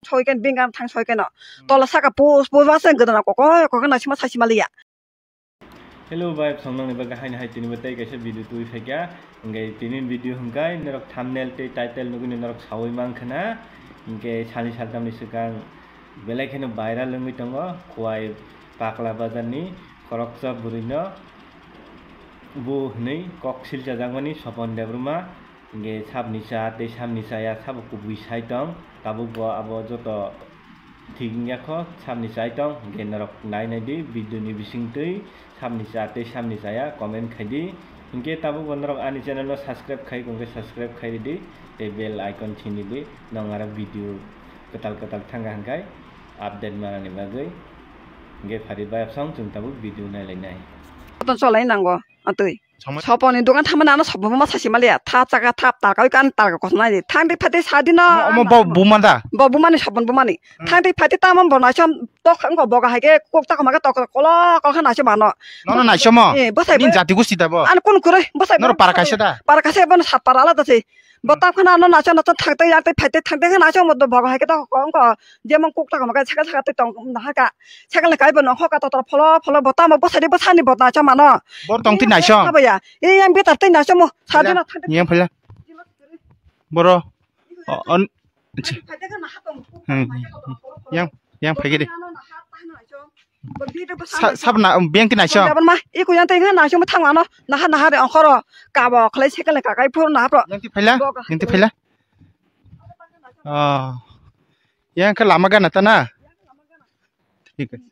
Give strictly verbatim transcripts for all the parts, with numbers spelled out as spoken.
thoi ken bing gana thang soi keno. Tola saka pus pus ba sen gudana koko koko na sima sa sima liya. Hello bai, phang nangni bagwi haino hai tini bo tei kaisa video twi phaikha. Hwnkhe tini video hwnkhe norok thumbnail tei title nugwi norok sawi mankha na. Hwnkhe salni saltamni swkang belai kheno viral wngwi tongo Khowai Pakla bazarni khoroksa bwrwino bo hwnwi kok silchajakmani Sopon Debbarma. Hingke sabni cha tei sabni chaya sabo kubui sai tong, tabuk bo abo joto thik wngya kho, sabni chai tong, hingke norok nai nai di video ni bising twi sabni cha tei sabni chaya comment khai di. Hingke tabuk bo norok ani channel no subscribe khai, hingke subscribe khai di tei bell icon chini di, nong aro video kwtal kwtal thangkha hingkai update manani bagwi. Hingke phari bayapsong chwng tabuk video nai lai nai. Ton cholai nango, atwi. Soponi dogan thangmani ano Sopon buma sachi maliya. Tha chaka thap tarka oi kan tarka kosom nai di. Thang di phate sa di no. Omo, omo bo buma da? Bo bumani, Sopon bumani. Hmm. Thang di phate tamo bo naisom tok wngko boga hai ke kok tak ma ke tok kolo kol kha naisom ano. Nono naisomo? Eh, bwsai. Nin jati gusti da bo? Ano kun kure, bwsai. Noro para kaisa da? Para kaisa bono sat para alada se. Bo tam khana ano nacho nacho thangtai yaktai phaitai thangtai khana nacho mo do bogo hai khe to kong ko jemon kuk ta kama kai sakal sakal tong na ha ka sakal kai bo nokho ka totor pholo pholo bo tamo bwsadi bwsani bo nacho mano. Bor tong twi naisong. Abo ya. E yang bitar twi nacho mo. Phai la. Sadina thangtai. Yang phai la. Boro. O, on. Phaitai khana ha tong. Hmm. Yang, yang phai gidi. Ano na ha ta nacho. Sa-, sabna, um, biyang twi naisong. Song jaban ma, iku yang twi naisong thang ano. Naha, naha re ongkhoro. Kabo khlai sekele kakai phuru naha pro. Yang twi phaila? Boga. Yang twi phaila? Oh. Yang khe lama gana ta na? Thik ase.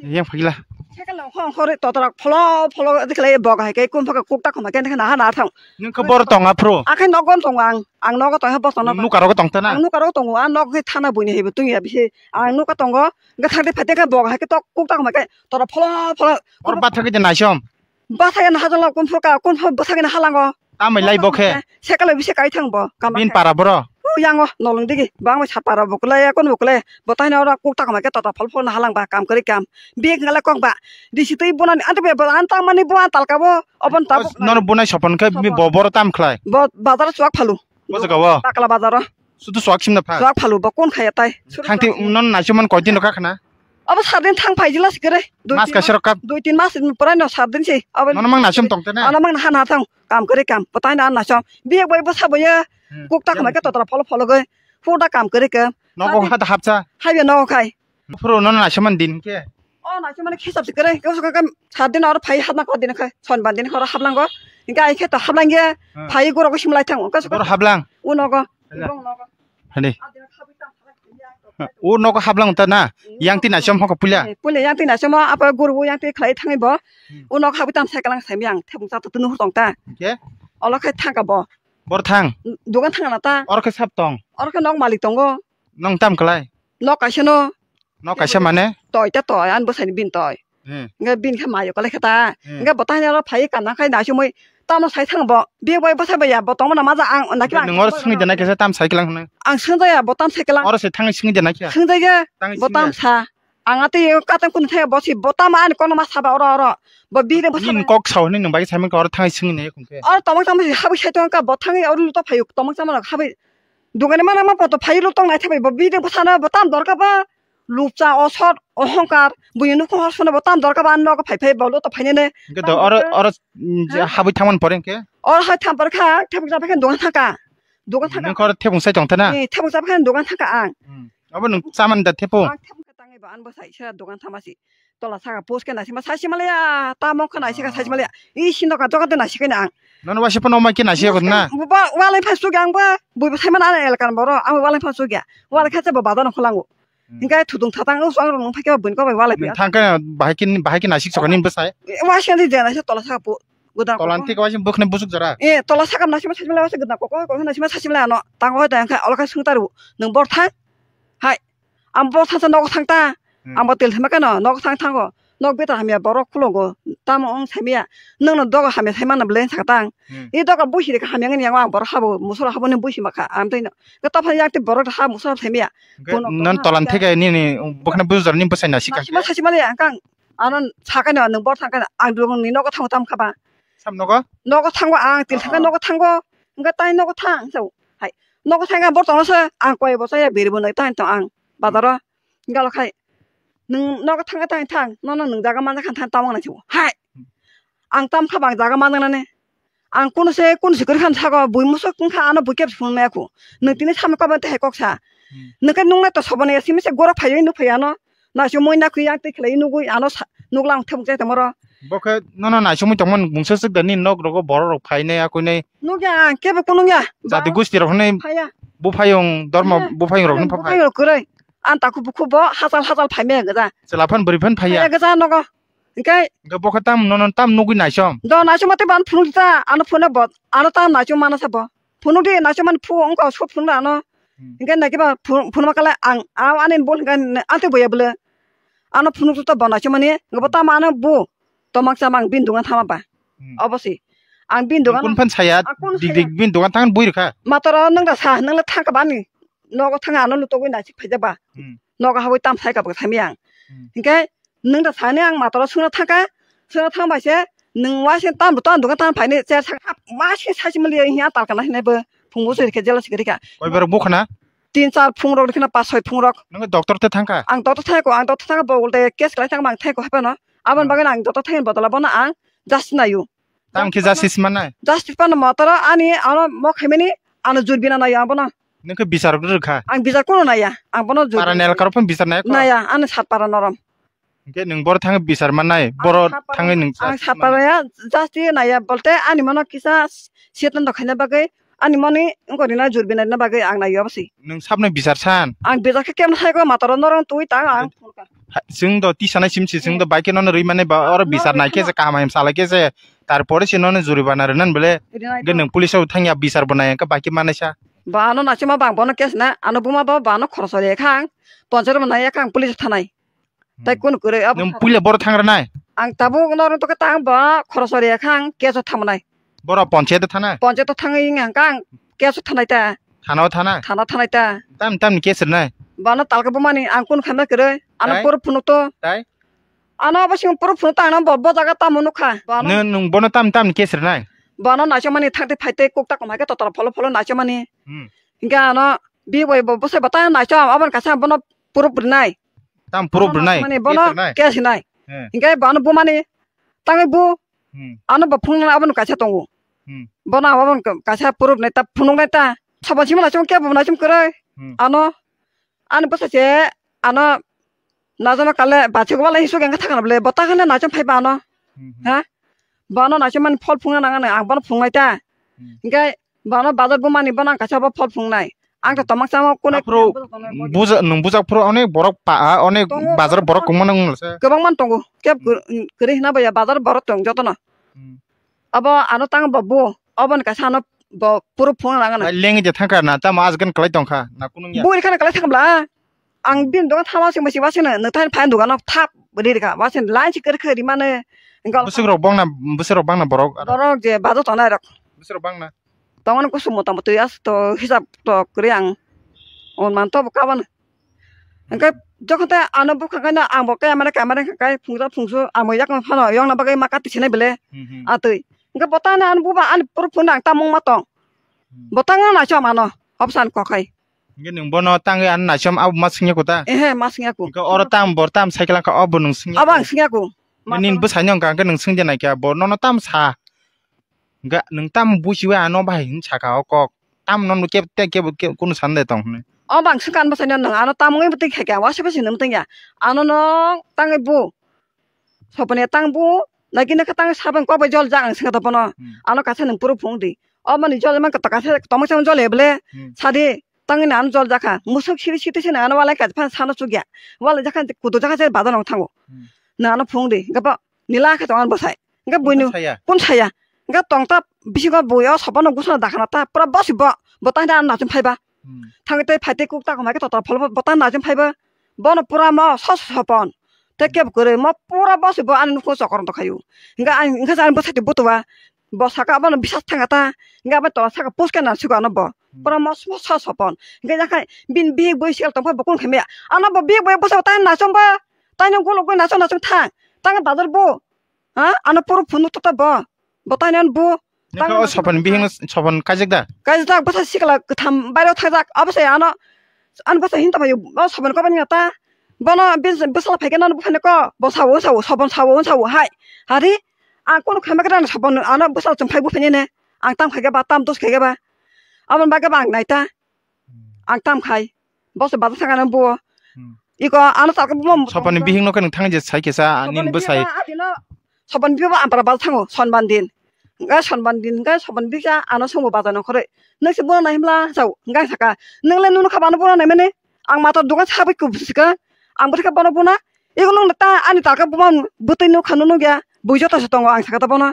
Yang phaila. Sekele ongkhoro totorak pholo, pholo dikhlai boga hai kai kum phaka kuk ta khoma khe naha naha thang. Nung khe bor tong aphro? Akhai nogon tong ang. Ang nogo tong ha bosong nogo. Nuka rogo tong ta na? Ang nuka rogo tongo. Ang nog khe thana buini hai bo tungya bisi. Ang nuka tongo. Gathang de phate khe boga hai khe tok kuk tak mai khe tora pholo pholo. Or bathak khe naisom. Bathak khe nahajalo kun phur ka kun phur bathak khe nahalango. Tamai lai bo khe. Sekalo bisi kai thang bo. Bin para boro. U yango nolong digi bang mai sat para bo kulai kun bo kulai. Bo tai na ora kuk tak mai khe tora pholo pholo nahalang ba kam kari kam. Bik ngala kok ba. Disi twi bonani ante be an tang mani bo an talka bo. Obon tabuk. Nono bonai Sopon khe bo boro tam khlai. Bo bazar chuak phalu. Bo jaga o? Pakla bazar o. Sudu suak simna pha. Suak phalu bo kun khaya tai. Thangti non naichomon koi din rok khna? Abo sat din thang phai jila sikere. Mas kaisa rok kap. Dui tin mas ni pore no sat din si. Abo. Nono mang naichom tong tene? Ano mang na hana thang. Kam kare kam. Patai na naichom. Biyak bai bo sabo ye. Hmm. Kuk ta khamai ke totra pholo pholo goi. Hu da kam kare ke. Nogo hata hapcha. Hai be nogo khai. Phuru nono naichomon din ke? O naichomon hisab sikere. Ke sokam sat din or phai hapna ko din khai. Sonban din horo haplango. Inka ai khe to haplang ye. Hmm. Phai goro ko simlai thang. Ka sokam. Goro haplang. U nogo. Hala. Ibong nogo. Hani. O nogo haplang ta na. Yang tin asom hoko pulia. Eh, pulia yang tin asom apa guru yang tin khlai thangi bo. Hmm. O nogo habi tam sai kalang sai yang thebung sa tu nuhur tong ta. Oke. Olo khai thang ka bo. Bor thang. Dugan thang na ta. Or khe sap tong. Or khe nok malik tongo. Nong tam khlai. Nok kaisa no. Nok kaisa mane? Toi ta toi, an bwsai ni bin toi. Hmm. Nge bin khe mayo kale khe ta. Hmm. Nge bwtai ni aro phai kam na khai na sumui. Tamo sai thang bo. Bi bai bwsai bai ya, bo tongma na ma ja ang na ki. Nung oro sungwi de na khe tam sai kilang hwnwi. Ang sung ja ya, bo tam sai kilang. Oro se thang sungwi de na khe. Sung ja ya, bo tam sa. Ang ati katang kun thai bo si, bo tam an kono ma sa ba oro oro. Bo bi de bwsai. Nin kok sa hwnwi nung bai sai man ka oro thang sungwi ne khung khe. Oro tamo tamo si habi sai tong ka bo thang oro luto phayu tamo tamo habi. Dugani mana ma poto phai lu tong nai thabai bo bide bwsano bo tam dorkar ba lupcha osot ohongkar buini nukhung hor sono bo tam dorkar ba nogo phai phai bo luto phai nene. Hingke do oro oro habwi thangmani pore hingke? Oro hai tham pore kha thebuk jabai khe dogan thangka. Dogan thangka. Nokho thebung sai tong thana? Ni thebung jabai khe dogan thangka ang. Abo nung chamani da thebung? Ang thebung ka tangai ba an bo sai sera dogan thama si. Tola saka post khe naisima saisima le ya, tamo khe naisika saisima le ya. I sindo ka joga de naisika na ang. Nono waisa pono mai khe naisika na. Ba walai phan sugya ang ba, bui bo saimana ana elkan boro, ang walai phan sugya. Walai kha se bo bazar no kholango. Hingkai thudung thatang usang rong phai khe bun ko bai walai. Thang khe bahai kin bahai kin naisik sokani bwsai. Waisa ni jena se tola saka po. Godan. Tolan thik waisa bukne busuk jara. Eh, tola saka naisima saisima le waisa godan ko ko naisima saisima le ano. Tango da ang kha ola kha sung taru. Nung bor thang. Hai. Ang bo sacha nogo thang ta. Ang bo tel thema kano nogo thang thango. Nok beta hamya borok khulogo. Tamo ong saimaya. Nongno dogo hamya saimana blen sakatang. I dogo buisi rika hamya ngani ang borok habo musoro habo ni buisi makha. Ang tei no. Topha yakti borok ha musoro saimaya. Non tolan theke nini bokna bujor ni bwsai na sika. Sima sima le ang kang. Ano sakano nung bor thang kano ang dulung ni nogo thango tam khaba. Sam nogo? Nogo thango ang tel thanga nogo thango. Engka tai nogo thang sao. Hai. Nogo thangkha borok tongna se ang koi bo chaya biri bo nai tang tong ang bazaro galo khai nwng nogo thangkha tang thang nono nwng jaga manja khan thang tamang nai hai ang tam kha bang jaga manja nani ang kuno se kuno se kwrwi khan sago bui musuk wngkha ano bui kebo phunuknai aku nwng tini samung kobang tei hai kok sa nwng khe nungnai to soboni simi se gorok phaiwi nuk phaiya no naisumui nakhui yang tei khlaiwi nugui ano nukla ang thebuk jai tongmoro. Bo khe nono naisumui tongmani mungsa swk da nini nok rogo borok rok phainai akuinai. Nukya ang kebo kunukya. Jati gusti rok hwnwi phaiya. Buphayung dormo buphayung rok hwnwi phai. Buphayung rok kwrwi. Ang takhuk bukhuk bo hachal hachal phaimaya gwja. Chwla phan bwrwi phan phaiya. Phaiya gwja nogo. Hingke. Hingke bo khe tam nono tam nugui naisom. Do naisom mate ban phunuk ta ano phone bo ano tam naisom mana sabo. Phunuk di naisom man phu ongko so phunuk ano. Hingke naki ba phunuk ma kala ang ani bol hingke ante boya bole. Ano phunuk to bo naisom mani hingke bo tam ano bo. Tomak chamang bin dungan thama ba. Obosi. Ang bin dungan. Kun phan saya dik dik bin dungan tangan bui rikha. Mataro nang da sa nang le thangka bani. Nogo thanga ano lutogwi naisik phaijak ba. Nogo hawi tam sai ka bo thami ang. Hingke nwng da sani ang mataro suna thangka. Suna thang bai se nwng wa se tam tam dungan tam phaini cher sak ma se sai se mali hiya tal kana hinai bo phung bo se rikhe jela se rikha. Koi bar bo khana? Tin char phung rok rikha na pas soi phung rok. Nwng doctor te thangka? Ang doctor thangko ang doctor thangka bo ulte case khlai thangma ang thangko hape no. Abon bagwi ang doctor thangni bodol abono ang just nayu. Tam khe justice manai? Justice pano motoro ani ano mo khaimani ano jurbina nayo abono. Nokhe bichar rwkha? Ang bichar kuno naya. Ang bono jur. Para nel karphan bichar naya ko? Naya, ano sat para norom. Hingke nwng boro thangwi bichar manai, boro thangwi nwng ang sat para ya, justice naya bolte ani mano kisa setan rok khaina bagwi ani mani wngkori na jurbina na bagwi ang nayo abosi. Nwng sabno bichar san? Ang bichar khe kemno hai ko matoro norom twi ta ang. Chwng do tisanai simsi chwng do bai khe nono rwi mani ba oro bichar nai khe se kaham ham salai khe se tarpore se nono juribana rwnan bole hingke nwng police o thangya bichar bo nai hingke bai khe manaisa. Ba ano naisima bang bono case na ano buma ba ba ano khoroksa rikha ang ponchar bo nai yakha ang police o thanai tai kunu kwrwi abo nwng puila boro thang rwnai ang tabuk nono to khe tang ba khoroksa rikha ang case o thangnai. Boro ponchayat o thana? Ponchayat o thangwi wngya hwnkha ang case o thanai ta. Thana o thana? Thana o thanai ta. Tam tamni case rwnai? Bano talka bumani ang kunu khaima kwrwi ano puro phunuk to. Tai? Ano bo sing puro phunuk ta ano bo bo jaga tamo nukha. Bano nwng nwng bono tam tamni case rwnai? Bano naisomani thangti phaite kuk ta komai khe totra pholo pholo naisomani. Hmm. Hingke ano bi bai bo bwsai bo ta naisom aboni kaisa bono puro prinai. Tam puro prinai? Bono case rwnai. Hingke bano bumani tangwi bu ano bo phunuknani abono kaisa tongo. Bono abo kaisa purubnai ta phunuknai ta. Sabon simi naichom kebo naichom kwrwi. Ano ani bwsa se ano najama kale bachiko wala hisuk engkha thangna bole bo ta hwnna naichom phaiba ano. Ha? Bono naichom mani phol phunukna nangani ang bono phunuknai ta. Hingke bono bazar bumani bono ang kaisa bo phol phunuknai. Ang to tomang chama kune. Aphuru buja nwng bujak phuru onek borok pa onek bazar borok kongma nang se. Kwbangma tongo. Kebo kwrwi hwnba ya bazar borok tong jotono. Abo ano tang bo bu oboni kaisa ano bo puro phone rang ano. Lengwi de thangkha na tamo aswk kwlai tongkha na kunu ya. Bui khana kwlai thangkha bla. Ang bini dogan thama sing masi wasina nwthai phain dogano thap ri rikha wasin line si kwrwi kwrwi rimane. Bwswk rok bangna bwswk rok bangna borok. Borok je bajo tongnai rok. Bwswk rok bangna. Tongmani kusum mota motwi aswk to hisab to kwrwi ang. On man to bo kabana. Hingke jokhon te ano bukha kaino ang bo kaya mane kaya mane hingke phungsa phungsu amo yakno phano yongna bagwi ma kati sinai bele. Atwi hingke bo tangna ano buba ani puro phunuknang tamung ma tong. Bo tangna naichom ano opsan kokhai. Hingke nwng bono tangwi ano naichom abo ma singya kuta? Ehe ma singya ku. Hingke oro tam bor tam cycle wngkha obo nwng singya ku? Abo ang singya ku. Nini bwsaino wngkha hingke nwng singde naikha bo nono tam sa. Ga nwng tamo buchiwi ano bahai hwn saka o kok. Tamo nono kebo tei kebo kunu sande tong hwnwi. O bang swkang bwsai no nwng ano tamo wngwi bwtwi khaikha wasi bwsai nwng tongya. Ano no tangwi bu. Soponi tang bu. Naki naka tang sabang kok bai jol jak ang swngkha bono. Ano kaisa nwng puro phung di. O mani jol man kata kaisa tomok chang jol eble. Sadi tangwi ano jol jakha. Musuk siri siri se ano walai kaisa sano chukya. Walai jakha kudu jakha se badal nong thango. Nwng ano phung di. Gabo. Nila khe tongo bwsai. Hingke buino saya? Kun saya? Hingke tongta bisingo bui o sobono gusana dakhana ta pura bosi bo bo tangde ano nachum phaiba. Thangwi tei phaitei kuk ta komai khe totra pholbo bo tang nachum phaiba. Bono pura mo sos sopon. Tei kebo kwrwi mo pura bosi bo ani nukho chokor tongkhayu. Hingke ang hingke ani bwsai butuwa. Bo saka abono bisas thangkha ta. Hingke abo tola saka puske na sugo ano bo. Pura mo sos sopon. Hingke yakhai bini bihik boi sikal tongkha bo kun khaimaya. Ano bo bihik boi bwsai bo tang nachum ba. Taino golok goi nachum nachum thang. Tang bazar bo. Ha? Ano puro phunuk tota bo. Bo taino bo. Nokha o Sopon bihing no Sopon kaijak da? Kaijak bwsa sikla kwtham bairo thajak abo se ano, ano bwsa hinta phaio o Sopon ko bani ta. Bono bwsala phaikhe nang buphani ko bo sao sao Sopon sao sao hai. Hari ang kono khaima khe nang Sopon ano bwsala chum phai buphani ne. Ang tam khaikhe ba tam dos khaikhe ba. Aboni bagwi ba ang naita. Ang tam khai. Bo se bazar thangano bo. Hmm. Iko ano talka bo Sopani bihing no khe nang thang je sai kesa ani Sopani bwsai. Biba adino, Sopani biba ampara bazar thango Sonban din. Ga Sonban din ga Sopani bikha ano somo bazar no khore. Nang se bona nai himla sao ga saka. Nang le nunu kha bano bona nai mane. Ang mata dogan sabai ku sika. Ang bwtha bono bona. Iko nung ta ani talka buma bwtwi nukha nung nukya bui joto se tongo ang saka ta bono.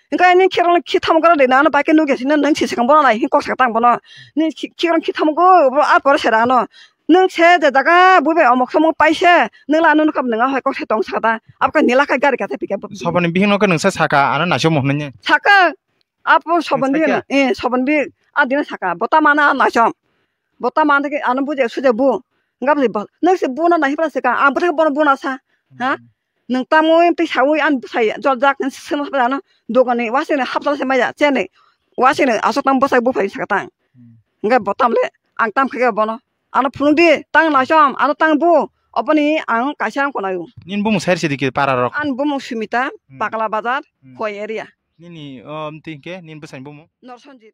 Hingke ani khirang khitham gora de nang bai khe nukya sini nang si sekang bono nai hing kok saka tang bono. Ni khirang khitham go bro a pore sera ano. Nung se je jaga bui bai omok somok pai se nung la nung kap nung hoi kok se tong saka ta. Abo khe nila kha gari kate pika. Sopani bihing no khe nung sa saka ano naisok mo hwnwi. Saka apo Sopani bihing eh Sopani bihing a dina saka bota mana naisom. Bota man theke ano buje suje bu. Ngap je bal. Nang se bu na nahi pala se ka. Ang bota bono bu na sa. Ha? Nang tamo em tei sawi an bwsai jol jak nang se seno pala ano. Dogani wase ne hapla se maya. Chene. Wase ne asok tam bwsai bu phai saka tang. Ngai botam le. Ang tam khake bono. Ano phunuk di. Tang naisom. Ano tang bu. Oboni ang kaisa ang konayo. Nin bumung sair sidi ke para rok. An bumung Sumita. Hmm. Pakla bazar. Hmm. Khoi area. Nini o mti ke nin bwsai bumung. Norsonjit.